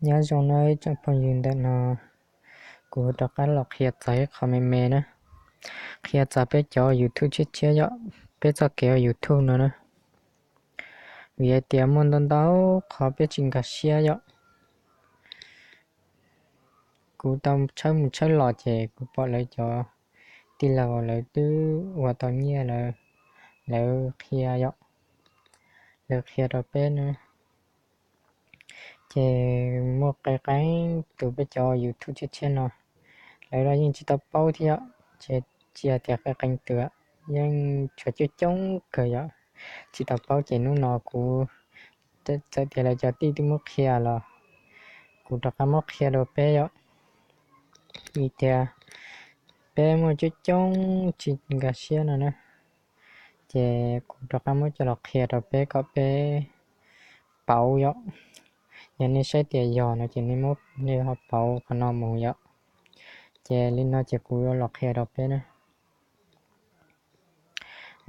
Nyob zoo nawb tsoom phooj ywg, ntawm no kuv rov qab los qhia txog ib qho me me na, qhia txog peb cov YouTube tshiab tshiab yom, peb txoj kev ua YouTube no na. Vim hais tias muaj ntau ntau qhov peb tsis nkag siab yom. Kuv tau tshawb mus tshawb los ces kuv pom lawv cov tij laug lawv twb ua tau nyiaj lawm, lawv qhia yom, lawv qhia rau peb na. Ces muaj qee qee tus peb cov YouTube tshiab tshiab no, lawv los yeej tsis tau paub thiab yom, ces tsis hais tias qee qee tus, yeej tshuav coob coob kawg yom, tsis tau paub. Ces hnub no kuv txawm tias lawv cov tij twb muab qhia los kuv rov qab muab qhia rau peb yom, vim tias peb muaj coob coob tsis nkag siab no na. Ces kuv rov qab muab coj los qhia rau peb kom peb paub yom. Yog nej saib tias yog no ces nej muab nej ho pauv qhov no mus yom. Ces li no ces kuv yuav los qhia rau peb na.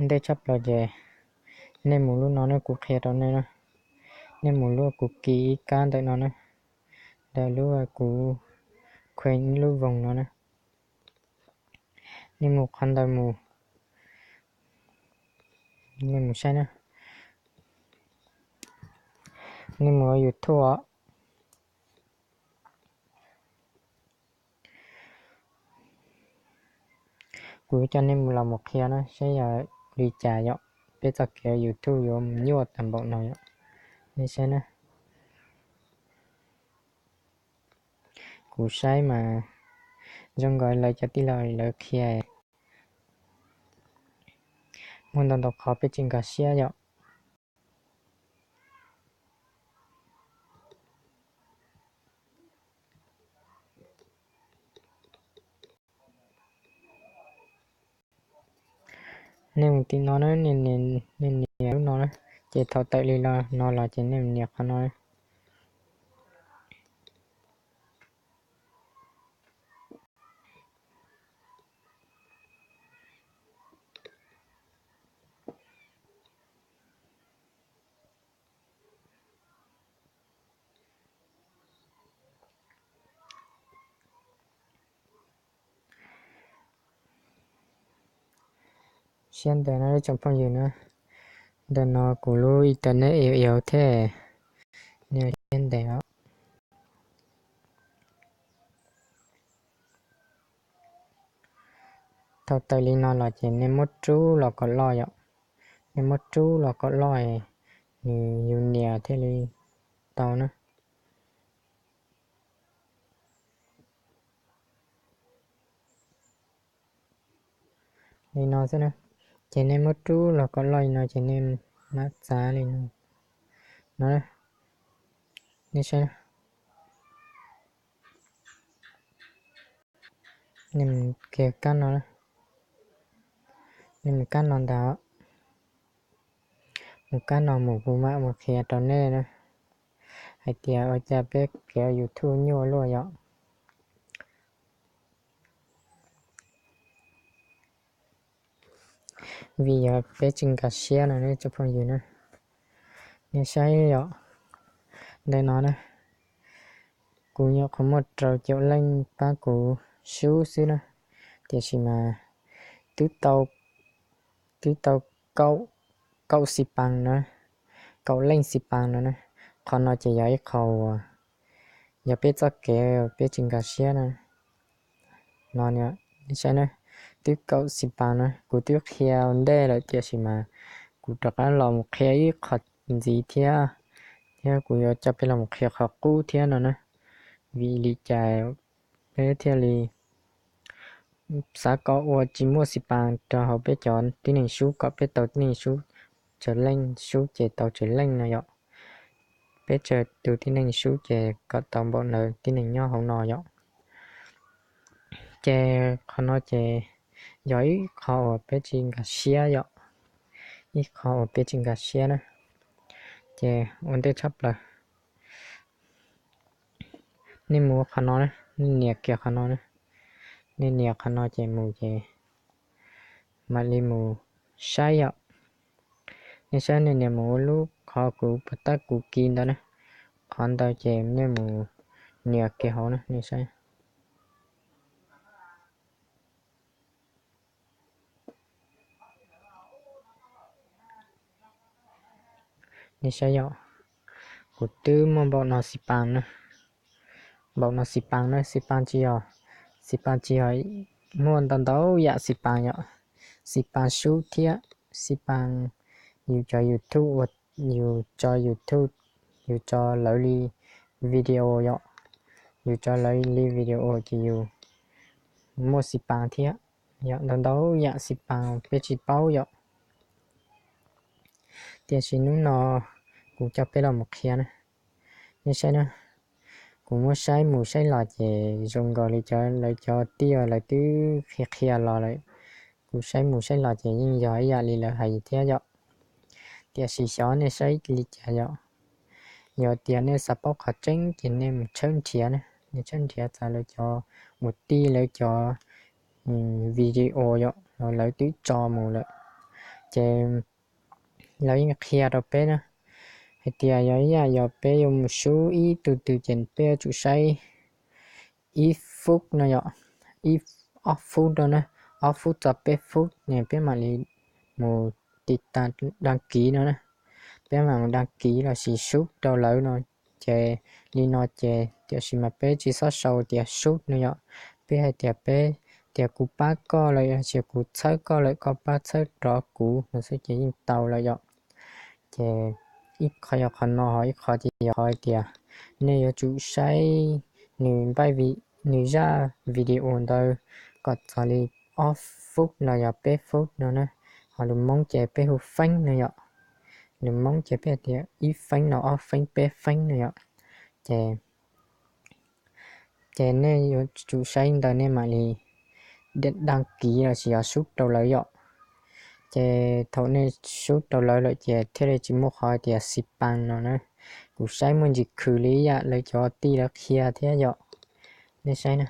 Ntej tshaj plaws ces nej mus lub no ne, kuv qhia rau nej na. Nej mus lub kuv kis ib kab ntawm no na, ntawm lub kuv khues lub voos no na. Nej mus qhov ntawd mus, nej mus saib na. Nej mus ua YouTube os. Kuv coj nej mus los mus qhia na, saib yog li cas yom, peb txoj kev YouTube yuav mus nyuaj tag npaum no yom. Nej saib na. Kuv saib mas zoo nkaus lawv cov tij laug lawv qhia muaj ntau ntau qhov peb tsis nkag siab yom. Nej mus tim no na, nej nias lub no na, ces thaum tawm li no los ces nej nias qhov no. Siab ntev no ib tsoom phooj ywg na, ntawm no kuv lub internet ib yam thiab, nej siab ntev os. Thaum tawm li no los ces nej muab rub los kom loj yom, nej muab rub los kom loj, nws yus nias thiaj li tau na. Li no xwb na, ces nej muab rub los kom loj li no ces nej mam txav li no, no, nej saib, nej mus kiag kab no, nej mus kab no ntag, mus kab no mus kuv mam mus qhia rau nej na, hais tias ua cas peb kev YouTube nyuaj luaj yom. Vim yog peb tsis nkag siab no nej tsoom phooj ywg na. Nej saib yom, ntawm no na, kuv nyuam qhuav muaj rau caum leej pab kuv sub xwb na, tiam sis mas twb tau, twb tau kaum, kaum xi paas na, kaum leej xi paas no na. Qhov no ces yog ib qho uas yog peb txoj kev peb tsis nkag siab na. No, nej saib na, twb kaum xi paas na, kuv twb qhia ntej lawm tiam sis mas kuv rov qab los mus qhia ib qho ntxiv thiab, thiab kuv yuav coj peb los mus qhia qhov qub thiab no na. Vim li cas peb thiaj li xav kom ua tsis muaj xi paas rau hauv peb cov tib neeg sub, kom peb tau tib neeg sub tsawg leej, sub ces tau tsawg leej no yom. Peb tsawg tus tib neeg sub ces kom tau npaum ntawd tib neeg nyob hauv no yom. Ces qhov no ces yog ib qho uas peb tsis nkag siab yom, ib qho uas peb tsis nkag siab na. Ces ua ntej tshaj plaws nej mus qhov no na, nej nias kiag qhov no na, nej nias qhov no ces mus ces mam li mus saib yom. Nej saib, nej nias mus ua lub qhov kuv pov tab kuv kis ntawd na, qhov ntawd ces nej mus nias kiag hauv na, nej saib. Nej saib yom, kuv twb muaj npaum no xi pas na. Npaum no xi pas na, xi pas tsis yog, xi pas tsis yog, muaj ntau ntau yam xi pas yom. Xi pas sub thiab xi pas yus cov YouTube uas yus tso YouTube, yus tso lawv li video yom. Yus tso lawv li video ces yus muaj xi pas thiab. Yog ntau ntau yam xi pas peb tsis paub yom. Tiam sis hnub no kuv coj peb los mus qhia na. Nej saib na, kuv muab saib mus saib los ces zoo nkaus li cov, lawv cov tij lawv twb qhia qhia los lawm. Kuv saib mus saib los ces yeej yog ib yam li lawv hais thiab yom. Tiam sis xyov nej saib li cas yom. Yog tias nej xav paub qhov tseeb ces nej mus tshawb nrhiav na, nej tshawb nrhiav txog lawv cov uas tij lawv cov video yom, los lawv twb tso mus lawm. Ces lawv yeej qhia rau peb na, hais tias yog ib yam yog peb yuav mus sub ib tug twg ces peb yuav tsum saib ib fub no yom, ib, ob fub rau na, ob fub txog peb fub ne peb mam li mus tiv tas dag kiv no na. Peb mam mus dag kiv los sis sub rau lawv no. Ces li no ces tiam sis mas peb tsis txhob sau tias sub no yom. Peb hais tias peb, tias kuv pab koj lawm, yog tias kuv txhawb koj lawm koj pab txhawb rov kuv no xwb ces yeej tau lawm yom. Ces ib qho yog qhov no, ho ib qho ces yog qhov hais tias nej yuav tsum saib nws npaj, nws zaj video ntawd kom txog li ob fub los yog peb fub no na. Ho lus Hmoob ces peb hu feeb no yom. Lus Hmoob ces peb hais tias ib feeb no ob feeb peb feeb no yom. Ces, ces nej yuav tsum saib ntawd nej mam li dag kiv los sis yog sub rau lawv yom. Ces thaum nej sub rau lawv lawm ces thiaj li tsis muaj qhov hais tias xi pas no na. Kuv saib muaj ntsis khwm li ib yam lawv cov tij lawv qhia thiab yom. Nej saib na,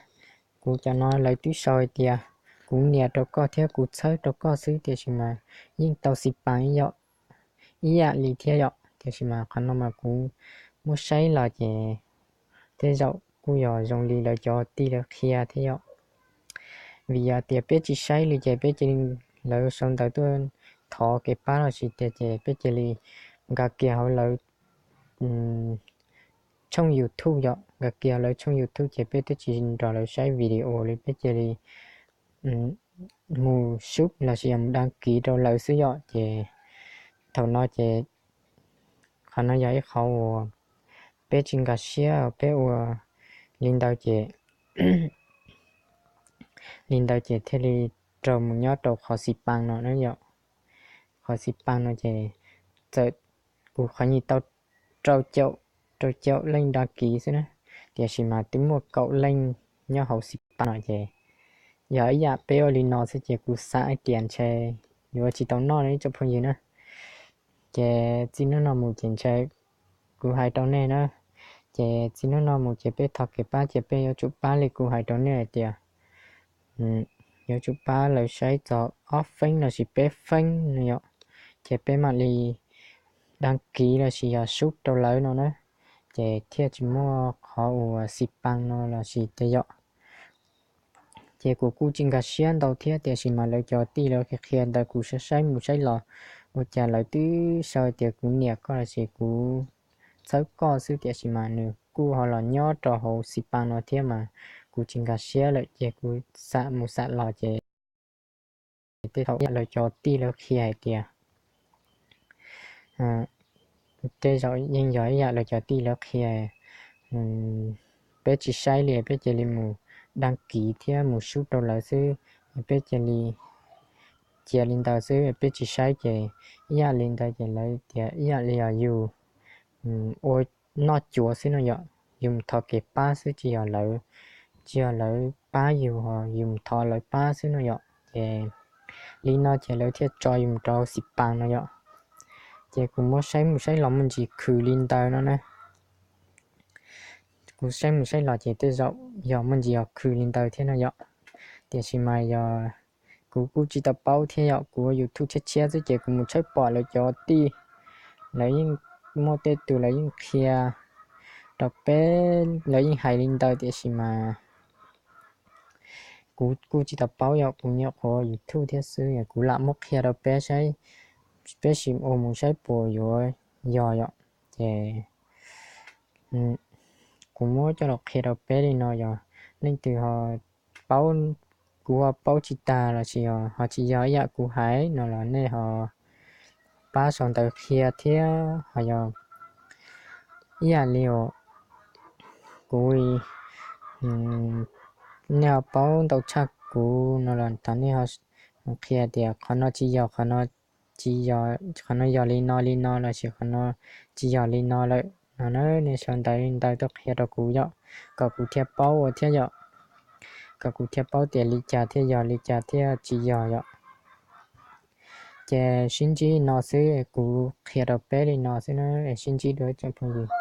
kuv cov no lawv twb sau hais tias kuv nias rau koj thiab kuv txhawb rau koj xwb tiam sis mas yeej tau xi pas yom, ib yam li thiab yom. Tiam sis mas qhov no mas kuv muab saib los ces tej zaum kuj yog zoo li lawv cov tij lawv qhia thiab yom. Vim yog tias peb tsis saib li ces peb cia li, lawv sau ntawv tuaj thov kev pab los sis tias ces peb cia li nkag kiag hauv lawv tshooj YouTube yom, nkag kiag hauv lawv tshooj YouTube ces peb twb tsis nrog lawv saib video li, peb cia li mus sub los sis yog mus dag kiv rau lawv xwb yom. Ces thaum no ces qhov no yog ib qhov uas peb tsis nkag siab, peb ua li ntawd ces, li ntawd ces thiaj li raug mus nyob rau qhov xi pas no na yom. Qhov xi pas no ces txawm kuv qhov nyuag tau rau caum, rau caum leej dag kiv xwb na, tiam sis mas twb muaj kaum leej nyob hauv xi pas no ces yog ib yam peb ua li no xwb ces kuv xav hais tias ntshe yuav tsis tau noj no ib tsoom phooj ywg na. Ces txij hnub no mus ces ntshe kuv hais rau nej na, ces txij hnub no mus ces peb thov kev pab ces peb yuav tsum pab li kuv hais rau nej hais tias yuav tsum pab lawv saib txog ob feeb los sis peb feeb no yom, ces peb mam li dag kiv los sis yog sub rau lawv no na, ces thiaj tsis muaj qhov uas xi pas no los sis tias yom. Ces kuv kuj tsis nkag siab ntau thiab tiam sis mas lawv cov tij lawv qhia qhia ntawd kuv saib saib mus saib los, ua cas lawv twb sau tias kuv niam koj los sis kuv txhawb koj xwb tiam sis mas nws kuj ho los nyob rau hauv xi pas no thiab mas kuv tsis nkag siab lawm ces kuv xam mus xam los ces tej thaum lawv cov tij lawv qhia hais tias tej zaum yeej yog ib yam lawv cov tij lawv qhia, peb tsis saib li peb cia li mus dag kiv thiab mus sub rau lawv xwb, peb cia li, cia li ntawd xwb peb tsis saib ces ib yam li ntawd ces lawv tias ib yam li yog yus ua noj cuav xwb no yom, yus mus thov kev pab xwb tsis yog lawv, tsis yog lawv pab yus, yus mus thov lawv pab xwb no yom. Ces li no ces lawv thiaj tso yus mus rau xi pas no yom. Ces kuv muab saib mus saib los muaj ntsis khwm li ntawd no na. Kuv saib mus saib los ces tej zaum yog muaj ntsis yog khwm li ntawd thiab no yom. Tiam sis mas yog kuv kuj tsis tau paub thiab yom, kuv ua YouTube tshiab tshiab xwb ces kuv mus tshawb pom lawv cov tij, lawv yeej muaj tej tus lawv yeej qhia rau peb, lawv yeej hais li ntawd tiam sis mas kuv kuj tsis tau paub, yog kuv nyuam qhuav YouTube thiab xwb, kuv lam muab qhia rau peb saib, peb sim ua mus saib puas yuav yog yom. Ces kuv muab coj los qhia rau peb li no, yog leej twg ho paub, kuv ho paub tsis tag los sis ho tsis yog ib yam kuv hais no los nej ho pab sau ntawv qhia thiab ho yog ib yam li uas kuv, nej ho paub ntau tshaj kuv no los thov nej ho qhia tias qhov no tsis yog, qhov no tsis yog, qhov no yog li no li no los sis qhov no tsis yog li no lawm no na, nej sau ntawv ntawv tuaj qhia rau kuv yom, kom kuv thiaj paub ua thiab yom, kom kuv thiaj paub tias li cas thiaj yog li cas thiaj tsis yog yom. Ces sib ntsib no xwb, kuv qhia rau peb li no xwb na, sib ntsib dua tsoom phooj ywg.